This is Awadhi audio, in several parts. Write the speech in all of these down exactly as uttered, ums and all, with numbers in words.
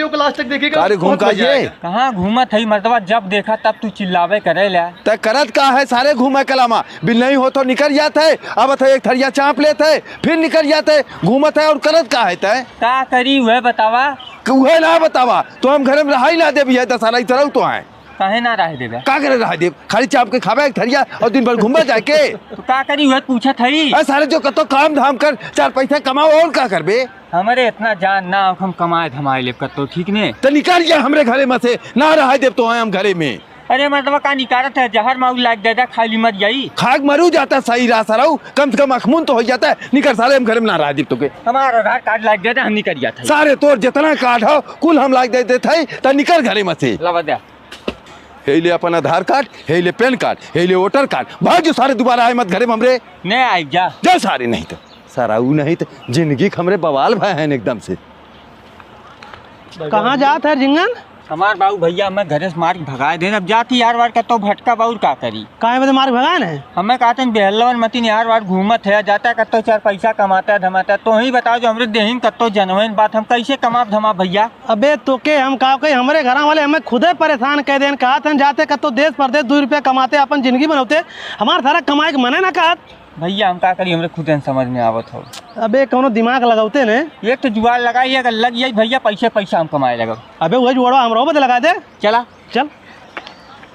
वीडियो को लास्ट तक देखिएगा, अरे, घूम बहुत मजा काजिए। आएगा। कहाँ घूमत है मर्दवा, जब देखा तब तू चिल्लावे करे ला। तै करत का है सारे घूमे कलामा? बिल नहीं हो तो निकर जात है, अब तो एक थरिया चाप लेत है, फिर निकर जात है, घूमत है और करत का है तै? का करी उहे बतावा। कि उहे ना बतावा, तो हम घरे में रहाई ना देबी है, दशहरा इतरऊ तो आए। काहे ना रहे देबे? का करे रहे देब? खाली चाप के खाबे एक थरिया और दिन भर घूमबे जाके। तो का करी उहे पूछत हई। ए सारे जो कतो काम धाम कर, चार पैसा कमाओ और का करबे? हमरे इतना जान ना, हम कमाए धमाए लेब कतो, ठीक ने? तो निकल जा हमरे घरे में से, ना रहे देब तो आए हम घरे में। अरे मर्दवा का निकारत है, जहर माऊ लाग दे दे, खाली मर जाई। खाक मरू जाता सही रहा सरऊ, कम से कम अखमुन तो हो जाता है। निकर सारे हम घरे में ना रहे देब तो के। हमार आधार कार्ड लाग दे दे, हम निकर जात है। सारे तोर जितना कार्ड हो, कुल हम लाग दे देत है, त निकर घरे में से। लावा दे। हे ले अपन आधार कार्ड, हे ले पैन कार्ड, हे ले वोटर कार्ड। भाग जो सारे दोबारा आए मत घरे में हमरे। नहीं आइब जा। जा सारे नहीं तो। सारा ऊ नहीं तो जिंदगी के हमरे बवाल भय हैं एकदम से। कहाँ जात है झिंगन? हमार बाबू भैया हमें घरे से मार के भगाए देन। अब जाती यार वार कतो भटका बाउर का करी? काहे बदे मार के भगाए न? हमें कहते हैं बेहल्लवन मतिन यार वार घूमत है, जाता कतो चार पैसा कमाता धमाता। तो ही बताओ जो हमरे देहिन कतो जनवेन बात हम कैसे कमाब धमाब भैया? अबे तोके हम का कही, हमरे घरा वाले हमें खुदे परेशान कह देन, कहत हन जाते कतो देश परदेश दू रुपया कमाते, अपन जिंदगी बनौते, हमार सारा कमाए के मने ना कहत। भैया हम का करी, हमरे खुदे न समझ में आवत हो। अबे कौनो दिमाग लगौते ने। एक तो जुगाड़ लगाई, अगर लग जाई भैया, पैसे पैसा हम कमाए लगब। अबे वही जुगाड़वा हमरो बदे लगा दे। चला। चल।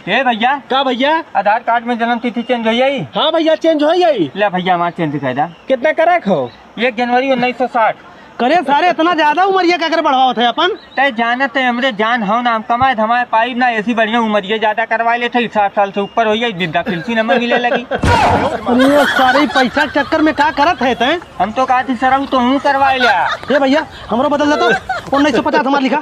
ए भैया। का भैया? आधार कार्ड में जन्म तिथि चेंज हो जाई? हाँ भैया, चेंज हो जाई। ले भैया, हमार चेंज कर दा। कितना करे हो? एक जनवरी उन्नीस सौ साठ। करे सारे, इतना ज्यादा उमरिया का करे बढ़वावत है अपन? तय जानत है, हमरे जान हो ना, हम कमाए धमाए पाइब ना, ऐसी बढ़िया उमरिया ज्यादा करवा लेत है, साठ साल से ऊपर हो जाई, वृद्धा पेंशन हमें मिले लगी। अरे सारे, पैसा के चक्कर में का करत है तय? हम तो कहत ही सरऊ तो हूँ करवाए लिया। ए भैया, हमरो बदल दे तो, उन्नीस सौ पचास हमार लिखा।